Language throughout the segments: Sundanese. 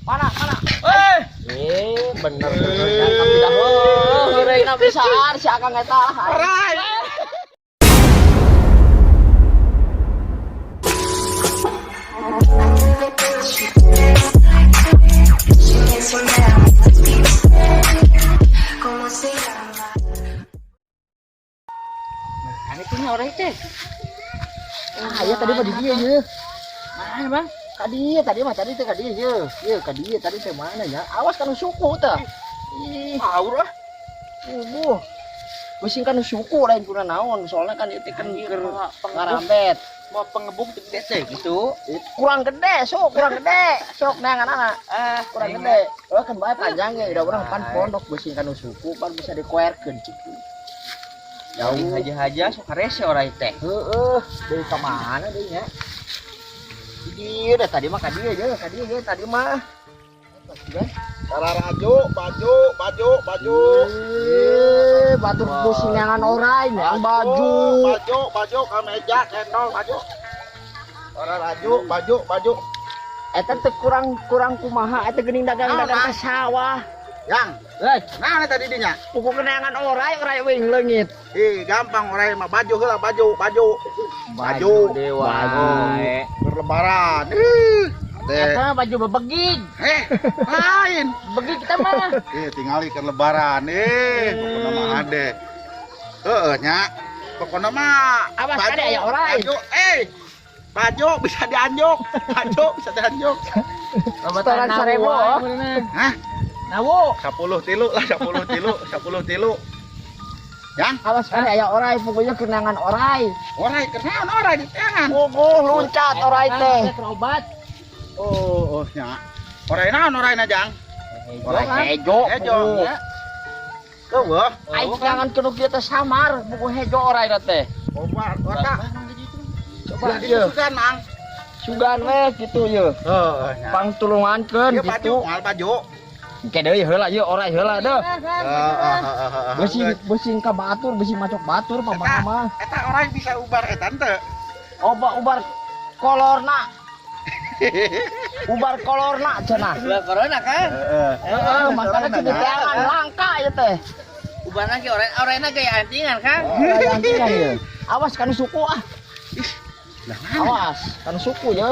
Mana, mana? Eh, Eh, bener bener tapi dah heuh, heureuyna pisan si Akang eta. Orai. ¿Cómo se llama? Mana itu nya orai teh? Ah, ya tadi mah di dieu ye. Mana, Bang? Ka dieu tadi mah, tadi teh ka dieu ye. Ye ka dieu tadi teh mana ya? Awas kana suku teh. Ih, Haur ah. ubuh. Pusing kan suku lain kuna naon, soalnya kan itu kan Anjir, keur Pak. ngarambet. Mau pengebuk teu gede teh gitu. Kurang gede, sok kurang gede. Sok neangan anak. Ah, Kurang gede. Oh kan bae panjang ge, udah urang pan pondok beusi kana suku pan bisa dikoerkeun ciku. Jauh haja-haja sok harese orai teh. Heeh, deui ka mana deui nya? Di dieu dah tadi mah ka dieu ye, ka dieu ye tadi mah. Baju, baju, baju, baju. Eh, batur pusing neangan orai, neang baju. Baju, baju, kemeja, cendol, baju. Baju, baju, baju. Eta teh kurang kurang kumaha eta geuning dagang-dagang ke sawah. Yang, Hei, nah tadi dinya. Pukul keneangan orai, orai wing leungit. Ih, gampang orai mah baju heula, baju, baju. Baju. dewa. Berlebaran. Ih, ade. Eta baju bebegig. Eh, lain. Begig kita mah. Ih, tingali ke lebaran. Ih, pokokna mah ade. Heeh nya. Pokokna mah Awas, baju, kade aya orai. Baju, eh. Baju bisa dianjuk. Baju bisa dianjuk. Setoran 1000, oh. Hah? Nawu. 10 tilu lah, 10 tilu, 10 tilu. Yang Awas kade aya orai, pokoknya kenangan orai. orai kenaon orai di tangan. Puguh loncat orai teh. Obat. Oh, oh nya. Orai naon orai na Jang? Orai hejo. Hejo. Puguh. Eueuh. Aing kenangan kudu kieu teh samar, puguh hejo orai teh. Obat, otak. Coba Lah ieu, sugan, Mang. Sugan weh gitu ye. Heeh, nya. Pangtulungankeun Ieu baju, gitu. moal baju. Engke deui heula ieu orai heula deuh. Heeh, heeh, heeh. Beusi beusi ka batur, beusi macok batur pamana mah. Eta orai bisa ubar eta teu. Oba ubar kolorna. Ubar kolorna cenah. Ubar corona kan? Heeh. Heeh, makanya kudu teangan langka ieu teh. Ubar lagi orai oraina gaya antingan kan? Orai antingan ieu. Awas kana suku ah. Lah mana? Awas kana suku ye.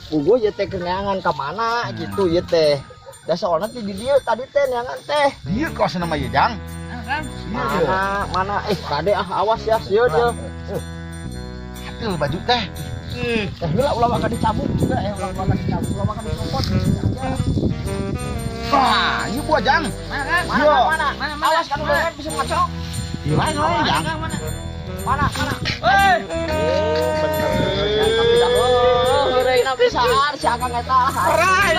Puguh ieu teh keneangan ka mana gitu ieu teh. Da soalna ti di dieu tadi teh neangan teh. Ieu kos nama ieu Jang. Kan? Ieu ieu. Mana mana eh kade ah awas ya sieun ye. Hatil baju teh. Teh heula ulah waka dicabut juga eh ulah waka dicabut, ulah waka dicopot. Wah, ieu buah Jang. Mana kan? Mana Yo. mana? Mana, mana? Awas kana lengan bisa ngacok. Ieu lain lain Jang. Mana? Mana mana? Hei. Eh, bener bener tapi dah heuh, heureuyna pisan si Akang eta. Orai.